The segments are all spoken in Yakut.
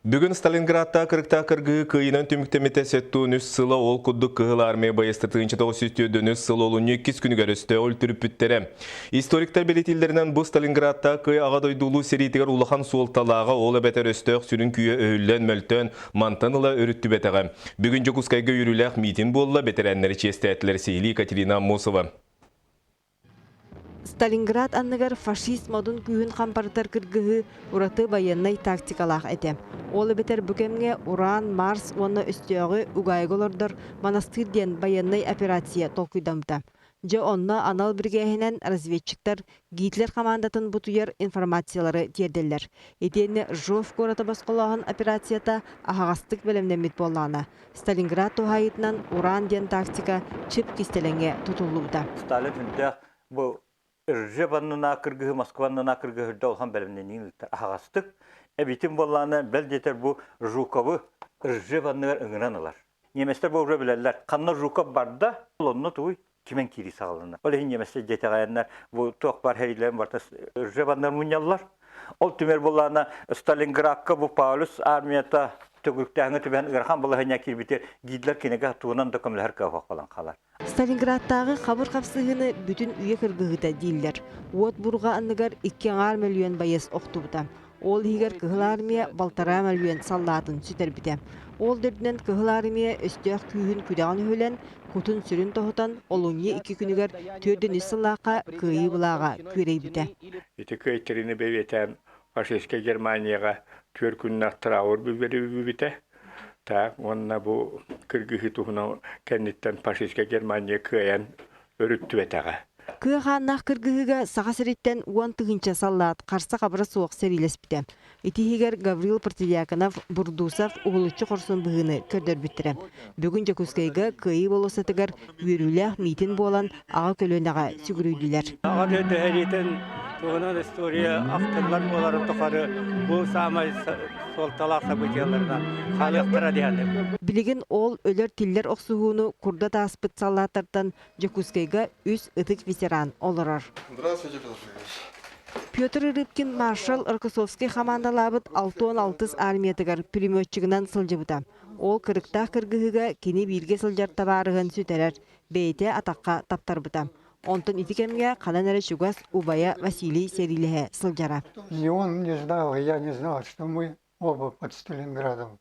Бүгүн Сталинградтаа кырыктаах кыргыһыы кыайыынан түмүктэммитэ 73 сыла, ол курдук Кыһыл Армия байыаста 1904 сыл олунньу иккис күнүгэр өстөөҕү үлтүрүппүттэрэ. Историктар бэлиэтииллэринэн, бу Сталинградтаа кыай Аҕа дойду Улуу сэриитигэр улахан суолталааҕа, ол эбэтэр өстөөх сүрүн күүһэ өһүллэн, мөлтөөн, мантан ыла өрүттүбэтэҕэ. Бүгүн Дьокуускайга үөрүүлээх миитин буолла, бэтэрээннэри чиэстээтилэр. Сиһилии Екатерина Аммосова. Сталинград анныгар фашист модун күүһүн хампарытар кыргыһыы ураты байыаннай тактикалаах этэ. Ол эбэтэр бу кэмҥэ Уран, Марс уонна өстөөҕү угаайыга олордор Манастыыр диэн байыаннай операция толкуйдаммыта. Дьэ онно анал биригээһинэн разведчиктар Гитлер хамаандатын бутуйар информациялары тиэрдэллэр. Итиэннэ Ржев куораты босхолооһун операцията аһаҕастык бэлэмнэммит буоллаҕына, Сталинград туһаайыытынан Уран диэн тактика чып кистэлэҥҥэ тутуллубута. Сталин сүрдээх бу Ржев аннына кыргыһы, Москва аннына кыргыһы үрдэ улахан бэлэмнэниин ыытар аһаҕастык. Эбитин буоллаҕына, бэл диэтэр бу Жуковы Ржев анныгар ыҥыран ылар. Немецтэр бу уже билэллэр. Ханна Жуков барда, онно тугуй кимэн киирии саҕаланар. Ол иһин немецтэр дьиэтэҕэйэннэр бу туох баар хэриилэрин барыта Ржев анныгар мунньаллар. Ол түмэр буоллаҕына Сталинградка бу Паулюс армията төгүрүктээһиҥҥэ түбэһэн ыарахан балаһыанньа киирбитэ Гитлер кинигэ тугунан да көмөлөһөр кыаҕа буолан хаалар. Сталинградтааҕы хабыр хапсыһыыны бүтүн үйэ кыргыһыыта дииллэр. Уот бурҕа анныгар икки аҥаар мөлүйүөн байыас охтубута. Ол иһигэр Кыһыл Армия балтараа мөлүйүөн саллаатын сүтэрбитэ. Ол да үрдүнэн Кыһыл Армия өстөөх күүһүн күдэҕин өһүлэн, кутун-сүрүн тоһутан, олунньу икки күнүгэр 403 сыллаахха Кыайыы былааҕа күөрэйбитэ. Ити кыайтарыыны бэлиэтээн фашистскай Германияҕа түөрт күннээх траур биллэриллибитэ. Так, уонна бу кыргыһыы туһунан кэнниттэн фашистскай Германия кыайан өрүттүбэтэҕэ. Кыа хааннаах кыргыһыыга Саха сириттэн 10 тыһыынча саллаат харса-хабыра суох сэриилэспитэ. Ити иһигэр Гаврил Протодьяконов, Бурдусов уһулуччу хорсун быһыыны көрдөрбүттэрэ. Бүгүн Дьокуускайга Кыайыы болуоссатыгар үөрүүлээх миитин буолан, аҕа көлүөнэҕэ сүгүрүйдүлэр. Аҕа дойду сэриитин туһунан история ахтыллар буоларын тухары бу саамай суолталаах событиеларынан хаалыахтара диэн. Билигин ол өлөр-тиллэр охсуһууну курдат ааспыт саллааттартан Дьокуускайга үс ытык ветеран олорор. Здравствуйте, Петр Федорович. Петр Рыбкин маршал Рокоссовский хамаандалаабыт 66 армиятыгар пулеметчигынан сылдьыбыта. Ол кырыктаах кыргыһыыга кини бииргэ сылдьар табаарыһын сүтэрэр, бэйэтэ атахха таптарбыта. Онтон ити кэмҥэ ханан эрэ чугас убайа Василий сэриилэһэ сылдьара. И он не знал, и я не знал, что мы оба под Сталинградом.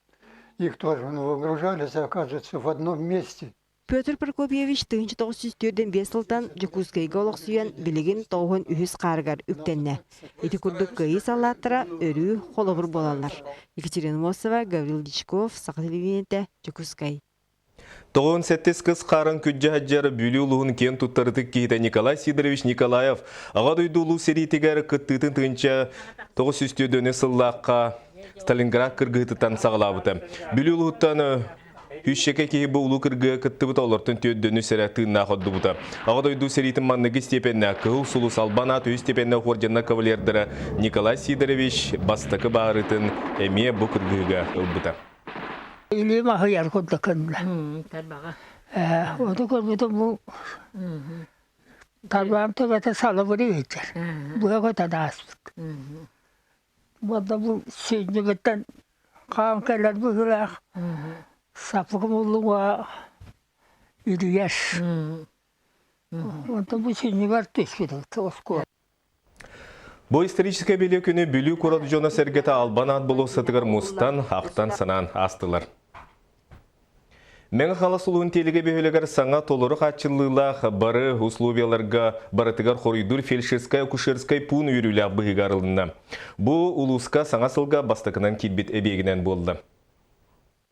Их тоже выгружались, оказывается, в одном месте. Петр Прокопьевич 1945 сылтан Дьокуускайга олохсуйан билигин 93 хаарыгар үктэннэ. Ити курдук кыайыы саллааттара өрүү холобур буолаллар. Екатерина Мосова, Гаврил Дичков, Саха телевидениетэ, Дьокуускай. 98 кыс хаарын күддьэ сылдьар Бүлүү улууһун киэн туттар ытык киһитэ Николай Сидорович Николаев Аҕа дойду Улуу сэриитигэр кыттыытын 1904 сыллаахха Сталинград кыргыһыытыттан саҕалаабыта. Бүлүү улууһуттан үсчэкэ киһи бу улуу кыргыга кыттыбыта, олортон түөрдөнү сэрэ тыыннаах ордубута. Аҕа дойду сэриитин манныгы степеннээх Кыһыл Сулус Албан аат үһүс степеннээх орденна кавалердара Николай Сидорович бастакы баарытын эмиэ бу кыргыһыыга ылбыта. Илиим аһыйар курдук гынна. Тарбаҕа. Ону көрбүтүм бу тарбаҕым төбөтө салыбырыы иһитэр. Быа көтөн ааспыт. Уонна бу сүнньүгүттэн хаан кэлэр быһыылаах саппыкым уллуҥа үрүйэр. Онтон бу сүнньүгэр түспүт оскуола. Бу историческай бэлиэ күнү Бүлүү куорат дьоно-сэргэтэ Албан аат болуоссатыгар мустан, ахтан-санаан аастылар. Мэҥэ Хаҥалас улууһун Тиэлиги бөһүөлэгэр саҥа толору хааччыллыылаах бары условияларга барытыгар хоруйдуур фельдшерскай-акушерскай пуун үөрүүлээх быһыыга арылынна. Бу улууска саҥа сылга бастакынан киирбит эбиэгинэн буолла.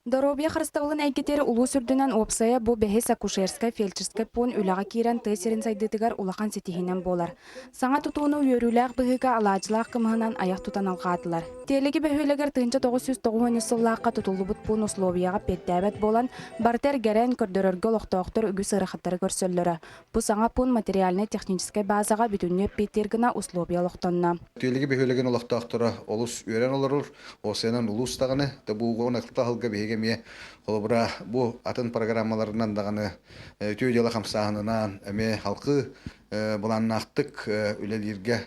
Доруобуйа харыстабылын эйгэтигэр улуус үрдүнэн уопсайа бу бэһис акушерскай-фельдшерскэй пуун үлэҕэ киирэн тыа сирин сайдыытыгар улахан ситиһиинэн буолар. Саҥа тутууну үөрүүлээх быһыыга алаадьылаах кымыһынан айах тутан алҕаатылар. Тиэлиги бөһүөлэгэр 1993 сыллаахха тутуллубут пуун условияҕа эппиэттээбэт буолан, барыта эргэрэн, көрдөрөргө олохтоохтор үгүс ыарахаттары көрсөллөрө. Бу саҥа пуун материальнай-техническэй базаҕа бүтүннүү эппиэттиир гына условия олохтонно. Тиэлиги бөһүөлэгин олохтоохторо олус үөрэн олорор, Осенан улуус даҕаны, да бу таһылга биһиги эмиэ холобура бу атын программаларынан даҕаны үтүө дьыала хамсааһынынан эмиэ халкы. былааннаахтык үлэлииргэ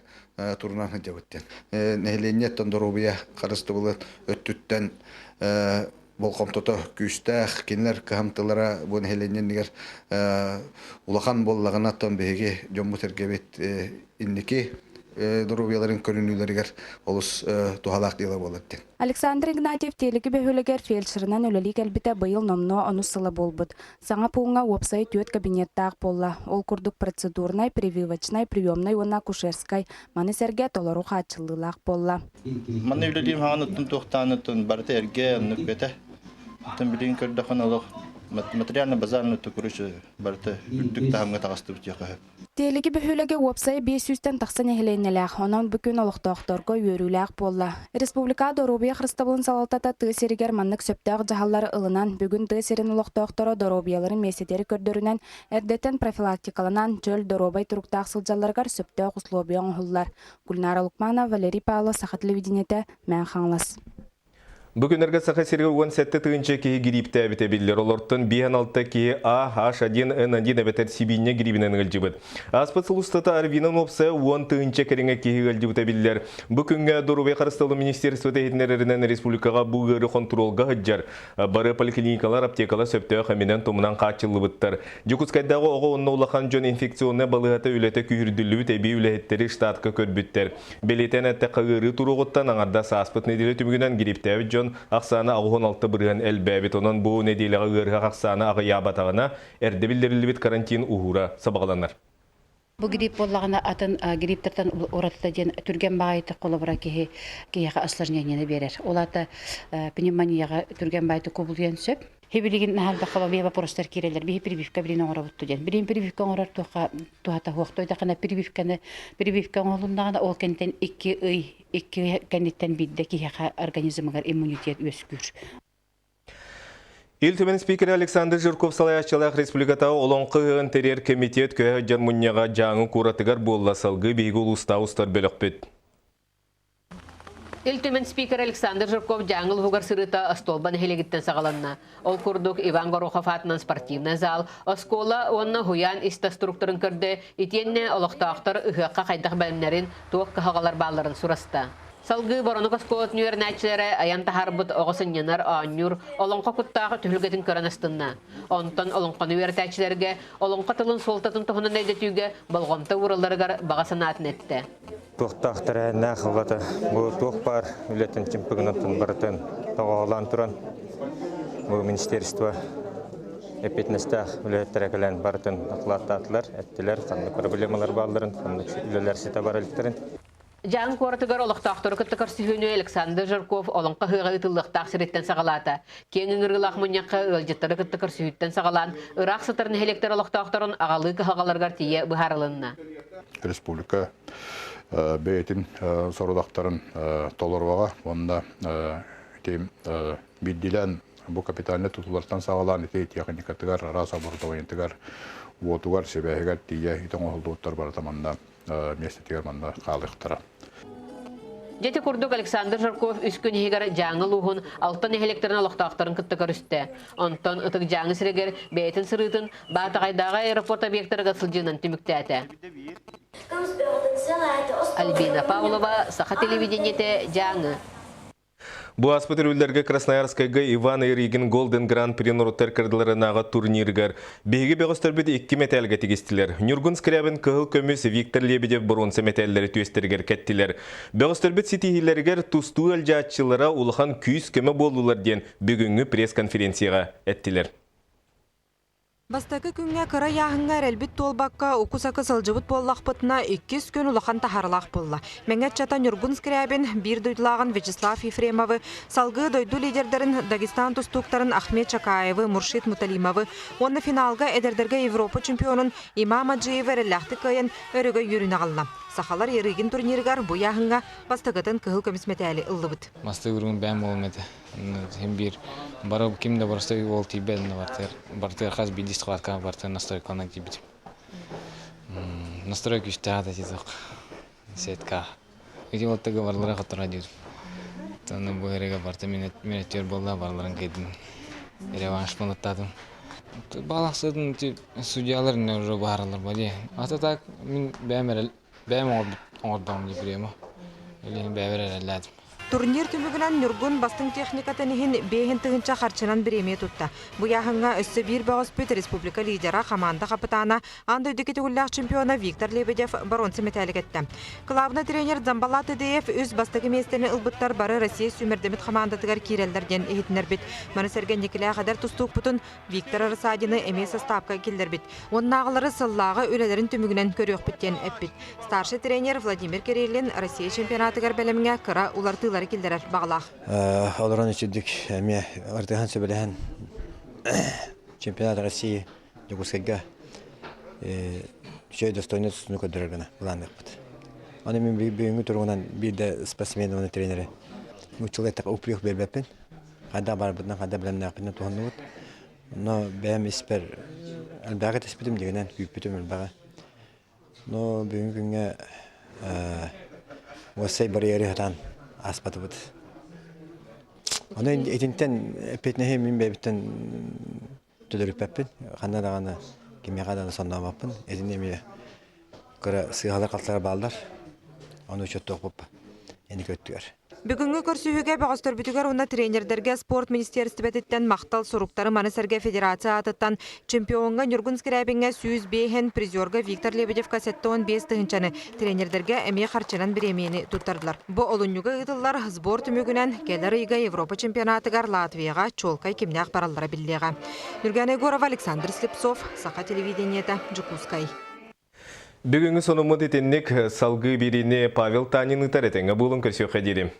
турунан сылдьабыт диэн. Нэһилиэнньэттэн доруобуйа харыстыбылын өттүттэн болҕомтото күүстээх, кинилэр кыһамтылара бу нэһилиэнньэ иннигэр улахан буоллаҕына, оттон биһиги дьоммут-сэргэбит инники доруобуйаларын көрүнүүлэригэр олус туһалаах дьыала буолар диэн. Александр Игнатьев Тиэлиги бөһүөлэгэр фельдшерынан үлэлии кэлбитэ быйыл номнуо онус сыла буолбут. Саҥа пууҥҥа уопсай түөрт кабинеттаах буолла. Ол курдук процедурнай, прививочнай, приемнай уонна акушерскай. Маны сэргэ толору хааччыллыылаах буолла. Манна үлэлиим хаҕаныттан туохтааныттан барыта эргэ оннук бэтэ. Оттон билигин көрдөххүнэ олох материально-базарный короче барыта үрдүк таһымҥа таҕыстыбыт диэххэ сөп. Тиэлиги бөһүөлэгэ уопсайа 500-тэн тахса нэһилиэнньэлээх, онон бу күн олохтоохторго үөрүүлээх буолла. Республика доруобуйа харыстабылын салалтата тыа сиригэр маннык сөптөөх дьаһаллары ылынан, бүгүн тыа сирин олохтоохторо доруобуйаларын миэстэтигэр көрдөрүнэн, эрдэттэн профилактикаланан, чөл доруобай туруктаах сылдьалларыгар сөптөөх условия оҥоһуллар. Гульнара Лукманова, Валерий Павлов, Саха телевидениетэ, Мэҥэ Хаҥалас. Бу күннэргэ Саха сиригэр 17 тыһыынча киһи гирииптээбитэ биллэр. Олортон 5-6 киһи А, H1N1 эбэтэр сибиинньэ гириибинэн ыалдьыбыт. Ааспыт сыл устата Арвинан уопсайа 10 тыһыынча кэриҥэ киһи ыалдьыбыта биллэр. Бу күҥҥэ Доруобуйа харыстабылын министерствота иһитиннэрэринэн республикаҕа бу ыары хонтуруолга сылдьар. Бары поликлиникалар, аптекалар сөптөөх эминэн-томунан хааччыллыбыттар. Дьокуускайдааҕы оҕо уонна улахан дьон инфекционнай балыыһата үлэтэ күүһүрдүллүбүт эбии үлэһиттэри штатка көрбүттэр. Бэлиэтээн эттэххэ, ыарыы туруоҕуттан аҥардас ааспыт нэдиэлэ түмүгүнэн гириптээбит дьон ахсаана 86% элбээбит. Онон бу нэдиэлэҕэ ыарыһах ахсаана аҕыйаабатаҕына, эрдэ биллэриллибит карантин уһуура сабаҕаланар. Бу грипп буоллаҕына атын грипптэртэн уратыта диэн түргэн баҕайытык холобура киһи киһиэхэ осложнениены биэрэр. Ол аата пневмонияҕа түргэн баҕайытык кубулуйан сөп. Билигин наһаа элбэх вопростар киирэллэр. Биһи прививка билин оҥоробут диэн. Билин прививка оҥорор туохха туһата суох тойдахына прививканы прививка оҥоһулуннаҕына ол кэнниттэн икки ый икки кэнниттэн биирдэ киһиэхэ организмыгар иммунитет үөскүүр. Ил Түмэн спикерэ Александр Жирков салайааччылаах республикатааҕы Олоҥхо ыһыаҕын тэрийэр кэмитиэт көһө сылдьар мунньаҕа Дьааҥы куоратыгар буолла салгыы биһиги улуустааҕы устар бөлөхпүт. Ил Түмэн спикер Александр Жирков Дьааҥы улууһугар сырыыта Остуолба нэһилиэгиттэн саҕаланна. Ол курдук Иван Горохов аатынан спортивнай зал, оскуола уонна уһуйаан ис-тас туруктарын көрдө, итиэннэ олохтоохтор ыһыахха хайдах бэлэмнэрин, туох кыһалҕалар баалларын сураста. Салгыы Боронук оскуолатын үөрэнээччилэрэ айан таһаарбыт оҕо сынньанар, оонньуур, олоҥхо куттаах түһүлгэтин көрөн астынна. Онтон олоҥхону үөрэтээччилэргэ олоҥхо тылын суолтатын туһунан өйдөтүүгэ болҕомто ууралларыгар баҕа санаатын эттэ. Туохтаах тэрээһиннээх ылата бу туох баар үлэтин чымпыгынан барытын тоҕоолоон туран бу министерство эппиэтинэстээх үлэһиттэрэ кэлэн барытын дакылааттаатылар, эттилэр, ханнык проблемалар баалларын, ханнык үлэлэр ситэ бар иликтэрин. Дьааҥы куоратыгар олохтоохтору кытта көрсүһүүнү Александр Жирков Олоҥхо ыһыаҕа ыытыллыахтаах сириттэн саҕалаата. Киэҥ ыҥырыылаах мунньахха ыалдьыттары кытта көрсүһүүттэн саҕалаан, ыраах сытар нэһилиэктэр олохтоохторун аҕалыы кыһалҕаларыгар тиийэ быһаарылынна. Республика бэйэтин сорудахтарын толоруоҕа уонна ити биирдиилээн бу капитальнай тутуулартан саҕалаан ити техникатыгар, араас оборудованиетыгар, уотугар, сибээһигэр тиийэ ити оҥоһуллубуттар барыта манна миэстэтигэр манна хаалыахтара. Дьэ ити курдук Александр Жирков үс күн иһигэр Дьааҥы улууһун алта нэһилиэктэрин олохтоохторун кытта көрүстэ. Онтон Ытык Дьааҥы сиригэр бэйэтин сырыытын Баатаҕайдааҕы аэропорт объектарыгар сылдьыынан түмүктээтэ. Альбина Павлова, Саха телевидениетэ, Дьааҥы. Бу ааспыт өрүллэргэ Красноярскайга Иван Иригин Golden Grand Prix норуоттар кырдыларынааҕы турнирыгар биһиги бөҕөстөрбүт икки мэтээлгэ тигистилэр. Ньургун Скрябин кыһыл көмүс, Виктор Лебедев боруонса мэтээллэри түөстэригэр кэттилэр. Бөҕөстөрбүт ситиһиилэригэр тустуу ыалдьааччылара улахан күүс-көмө буоллулар диэн бүгүҥҥү пресс-конференцияҕа эттилэр. Бастакы күҥҥэ кыра ыйааһыҥҥа эрэлбит туолбакка, уку-сакы сылдьыбыт буоллахпытына, иккис күн улахан таһаарылаах буолла. Мэҥэ ыччата Ньургун Скрябин, биир дойдулааҕын Вячеслав Ефремовы, салгыы дойду лидердэрин Дагестан тустууктарын Ахмед Чакаевы, Муршид Муталимовы уонна финалга эдэрдэргэ Европа чемпионун Имам Аджиевы эрэллээхтик кыайан, өрөгөй үөрүүнү аҕалла. Сахалар Ярыгин турнирыгар бу ыйааһыҥҥа бастакытын кыһыл көмүс мэтээли ыллыбыт. Бастыыр бэйэм буолум этэ. Син биир бары ким да простой уол тиийбэт барытыгар барытыгар хас биирдии схваткаҕа барытыгар настройкаланан киирбитим. Настрой күүстээх да тизок сетка. Ити уолтага барылара хотторо диир. Тону бу эрге барыта минөттүөр буолла барыларын кыйдым. Реванш болуттаатым. Балахсытын судьялар не уже бааралар ба дии. Ата так мин бэйэм эрэл бэйэм оҥордоҕум дии приема. Илиһин бэйэбэр эрэллээтим. Турнир түмүгүнэн Ньургун бастыҥ техникатын иһин биэһин тыһыынча харчынан бириэмийэ тутта. Бу ыйааһыҥҥа өссө биир бөҕөспүт республика лидера, хамаанда хапытаана, аан дойду төгүллээх чемпиона Виктор Лебедев боруонса мэтээли кэттэ. Кылаабынай тренер Замбалат Тедеев үс бастакы миэстэни ылбыттар бары Россия сүүмэрдэммит хамаандатыгар киирэллэр диэн иһитиннэрбит. Маны сэргэ инникилээх эдэр тустуукпутун Виктор Рассадины эмиэ састаапка киллэрбит. Уоннааҕылары сыллааҕы үлэлэрин түмүгүнэн көрүөхпүт диэн эппит. Старший тренер Владимир Кириллин Россия чемпионатыгар бэлэмҥэ кыра уларытыылары киллэрэр баҕалаах. Олорон үчүгдүк эмиэ ырытыһан сөбүлэһэн чемпионат России Дьокуускайга үчүгэй достойный тустууну көрдөрөр гына былаанныахпыт. Аны мин бүгүҥҥү туругунан биир да спортсмен уонна тренери нууччалыы эттэххэ упрек биэрбэппин. Хайдах барбытынан, хайдах бэлэмнээхпитинэн туһанныбыт. Но бэйэм испэр элбэҕи түспүтүм дигинэн күүппүтүм элбэҕи. Но бүгүҥҥү күҥҥэ уоссай барьеры сатаан ааспатыбыт. Ону итинтэн эппиэтинэһи мин бэйэбиттэн төлөрүппэппин. Ханна даҕаны кимиэхэ даҕаны соннообоппун. Итини эмиэ кыра сыыһалар-халтылар бааллар. Ону учуоттуохпут инники өттүгэр. Бүгүҥҥү көрсүһүүгэ бөҕөстөрбүтүгэр уонна тренердэргэ спорт министиэристибэтиттэн махтал суруктары маны сэргэ федерация аатыттан чемпиоҥҥа Ньургун Скрябиҥҥэ 105-һин, призерга Виктор Лебедевка 75 тыһыынчаны, тренердэргэ эмиэ харчынан бириэмийэни туттардылар. Бу олунньуга ыытыллар сбор түмүгүнэн кэлэр ыйга Европа чемпионатыгар Латвияҕа чуолкай кимнээх бараллара биллиэҕэ. Ньургуяна Егорова, Александр Слепцов, Саха телевидениета, Дьокуускай. Бүгүҥҥү сонуммут итинник салгыы биэриини Павел Танин ыытар этэҥҥэ буолун көрсүөххэ диэри.